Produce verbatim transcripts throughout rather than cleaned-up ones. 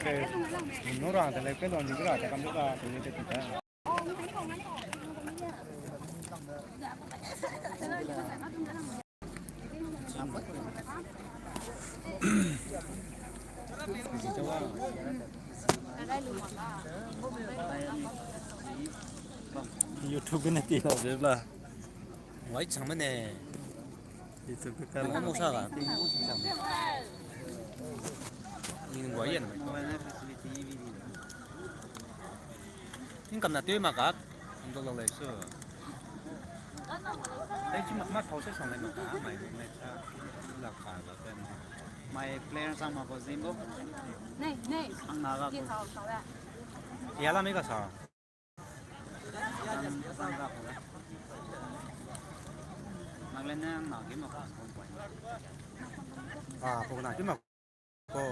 Nora de le ke don di ra ta kam da tu ne te tu ta. YouTube ne ti la de bla. Wai chang me ne. YouTube ke ka la. Mo sa ga. Ni ngua yen. Ning kam na tew ma ka, ning dau lau lei su. Dai chi mak mak kau se sang lei mak ka, mai mai sa, la ka ga pen. Mai player sang ma ko zim bo. Nei, nei. Ang na ga ko. Ki thau thau ya. Ya la me ka sa. Ang, ang ga ko. Nang le ne ang na ki ma ko. Ah, ko na ki ma. Ko.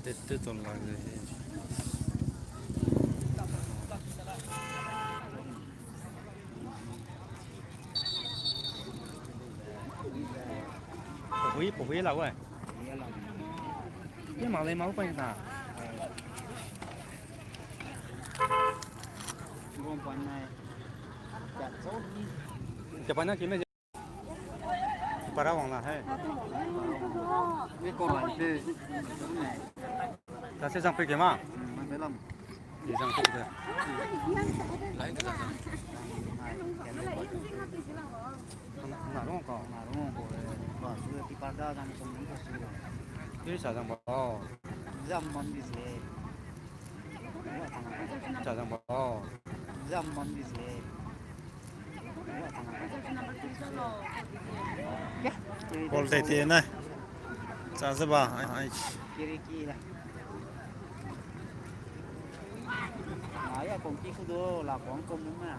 Tete ton lak ze he. Pui, pui la we. Ye ma lei ma pai na. Japan na kime. Para wang la hai. Ni ko ran te. Ta se jang pe ke ma. Hmm, man pe lam. Ni jang pe ke. Lai ke jang. Na rong ko. Na rong ko. Ba su ti pa da jang ko ni ko su. Ni sa jang ba. Jam man di se. Sa jang ba. Jam man di se. Kol tei tei ne. Cha ze ba, ai, ai. Kiriki la. Ai, ya kong ki ku do, la kong kong mu ma.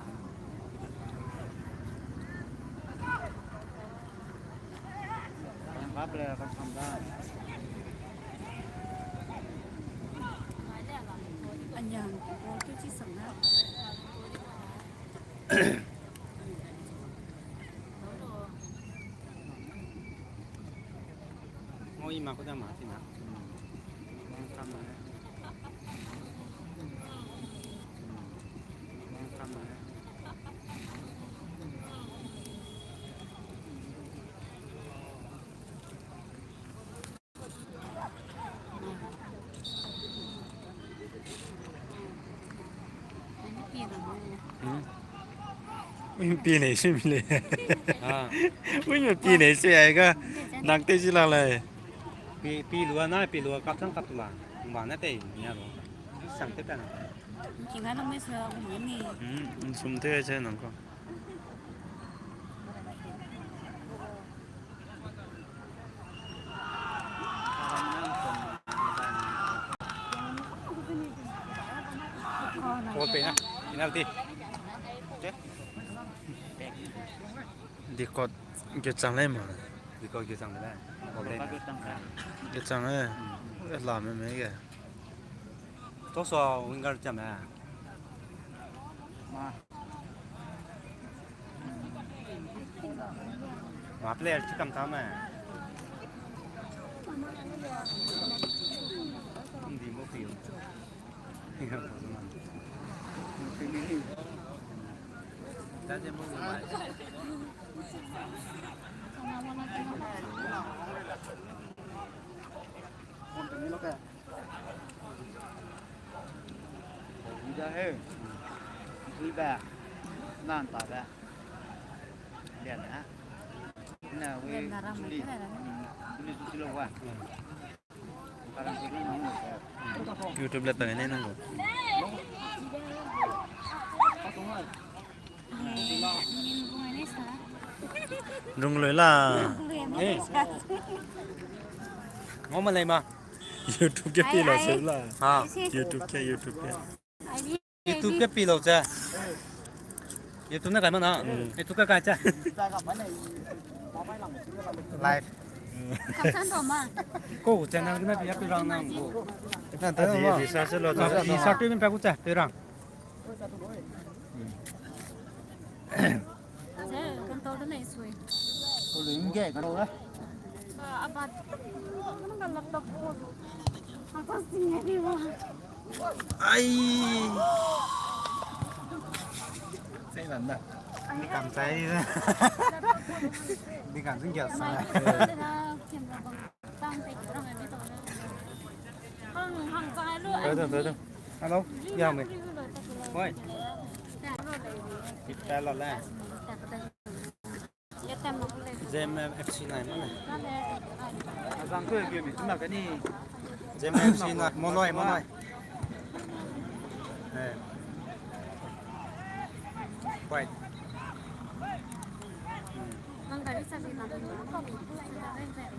Yang ka ple ka sam da. Anyang ko tu chi sang na. Ngau i ma ko da ma ti na. Ui, pi nei sui mi lei. Ah. Ui, mi pi nei sui ai ga. Nak te si la lei. Pi, pi lua na, pi lua kap sang kap la. Ba na te, nia lo. Sang te pa na. Ki ga na me sa, ui ni. Hmm, sum te ai se nang ko. Goal pe na, penalty. Dikot gechang lei ma. Dikot gechang lei. Goal lei. Gechang lei. Hmm. La me me ge. Tosa winger chame. Ma. Ma player chi kam ta me. Ndi mo pi. Ta je mo ma. Ida he. Ui ba. Nan ta ba. Lian ha. Na we. Lian na ram chuli. Chuli chuli lo wa. YouTube le tang ne nang. Rung lui la. Eh. Ngau ma lei ma. YouTube ke pi la se la. Ha. YouTube ke, YouTube ke. YouTube ke pi lo che. YouTube ne kai ma na. Hmm. YouTube ke kai che. Live. Ko channel gene pia pe rang nang ko. Ita ta di di sa se lo ta. Di sa tu ni pa ku cha pe rang. Ai. Sai lan da. Ni kam sai da. Ni kam sing kia sa. Hello, ya me. Oi. Kita lo le. J M F C nai mo ne. Azang tu ke mi tuna kani. J M F C na mo noi, mo noi. Eh. Pai.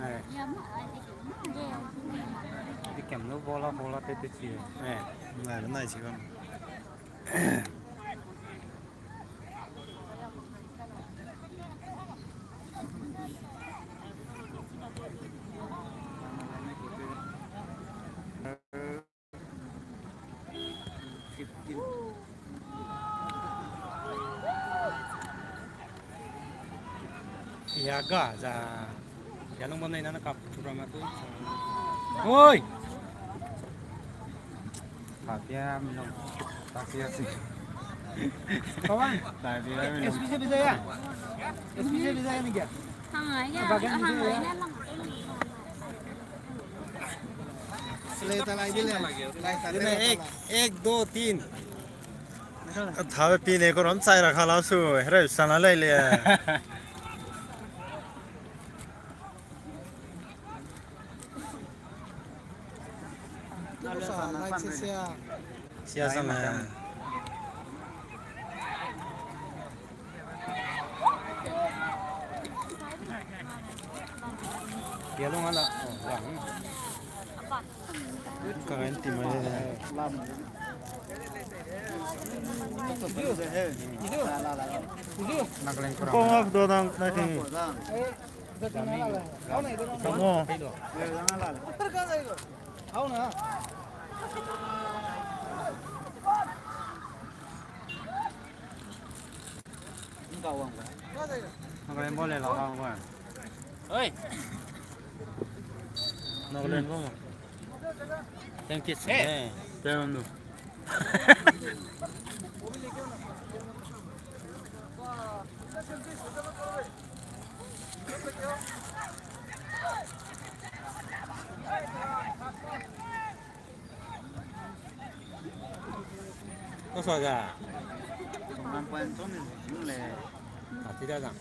Eh. Di kem no bola bola te te chi. Eh, ngai nai chi kam. Ya ga za. Ya long bam nai na na kap chu ra ma tu. Oi. Tapia mi long. Tapia si. Kawan. Tapia mi long. S P C bisa ya. S P C bisa ya ni kya? Hang ya. Bagan bisa ya. Selai ta lai di le. Lai ta le. Ek, ek, do, tin. Thabe pi ne ko ram chai ra kha la su, hereu sana lai le. Sia sama. Yellow ngala. Oh, wang. Ka ran ti mai le. Nagaland ko. Ko ngak do nang na ting. Kamo. Nagaland bole la bang ba. Oi. Nagaland bole. Thank you, sir. Thank you. Kau sa ja. Tong ram pa tong ni le. Pati da ja.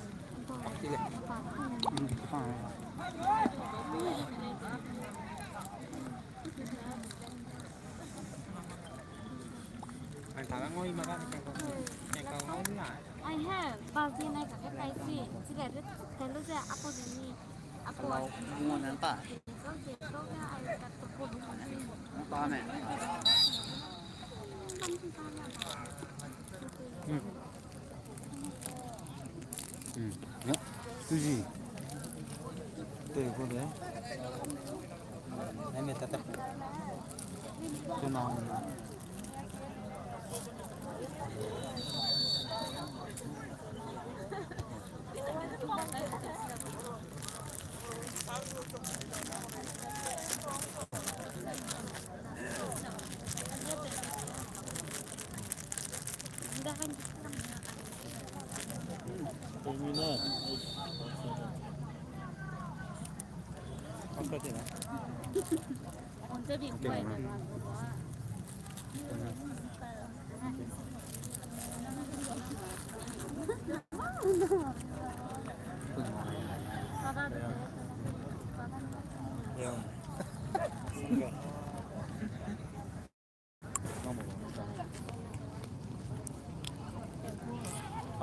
Pati le. Ang tala ngoi ma ka, kau ngoi na. Ai he, balti nai ka kai si. Sile re kai lu ze apo ni. Apo. Ngoi na ta. Nang ta me. Hmm. Hmm. Ya. Tuji. Te ko de. Nai me ta ta. Tuna.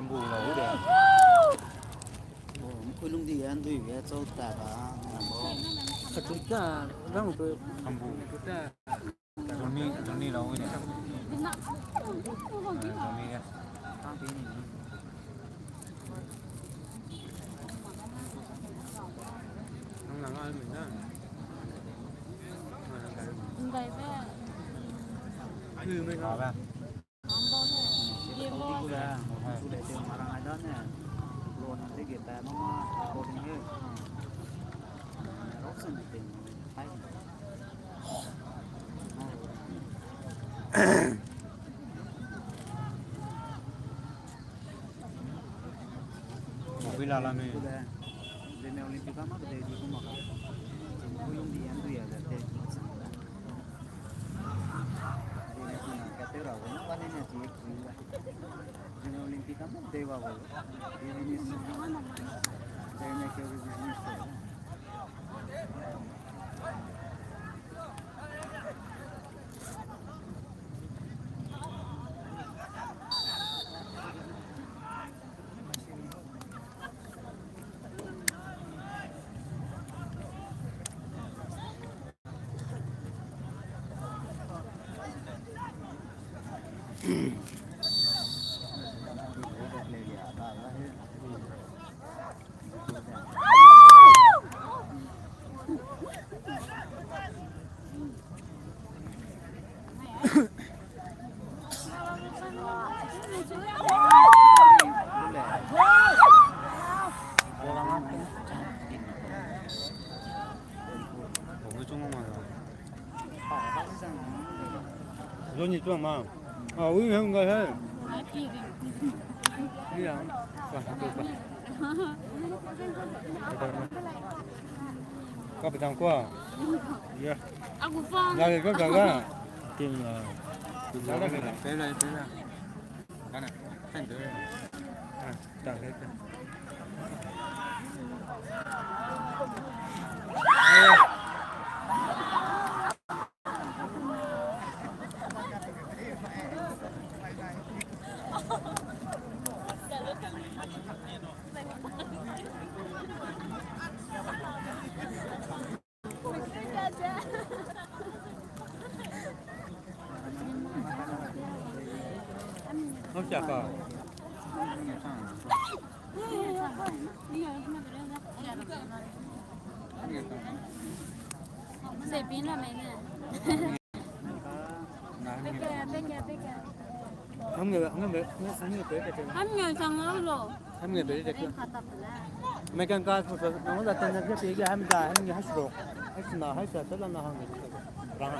Ambu la u de. Mkui lung di yan dui ya chau ta ba. Katu ta, rang tu. Ambu. Johnny, Johnny la u de. Johnny ya. Tang pi ni. Mapui la la me. Zeme Olympic ama kede di kuma ka. Zeme Olympic ama kede di kuma ka. Zeme Olympic ama kede wa ka. Zeme ke business. Zoni tuang ma. Ah, ui, hang ga he. Ui, hang. Ka pe dang kua. Ya. Aku phone. Ya, ka ga ga. Ting la. Pe la, pe la. Kana. Kan de. Ah, ta le ta. Hau sia ka. Sebi na me ne. Ham nge, ham nge, ham nge pe ke. Ham nge sang lo. Ham nge pe ke. Mekan ka so so, nang da tan ke pe ke ham da, ham nge hasro. Hasna, hasa, tala na ham nge. Rang.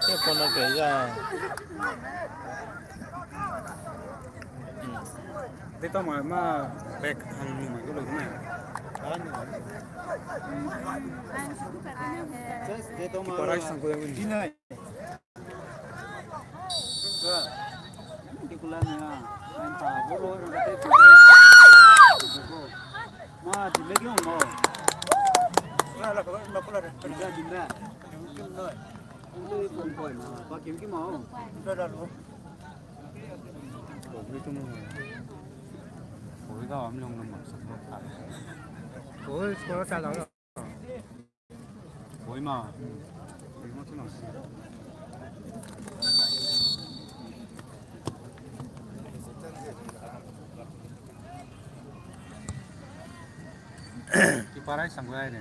Te pona ke ya. Data ma, ma back hang ni ma ko lo na. Data ma. Parai sang ko ni. Oi, score ta la. Oi ma. Ki parai sang gai ne.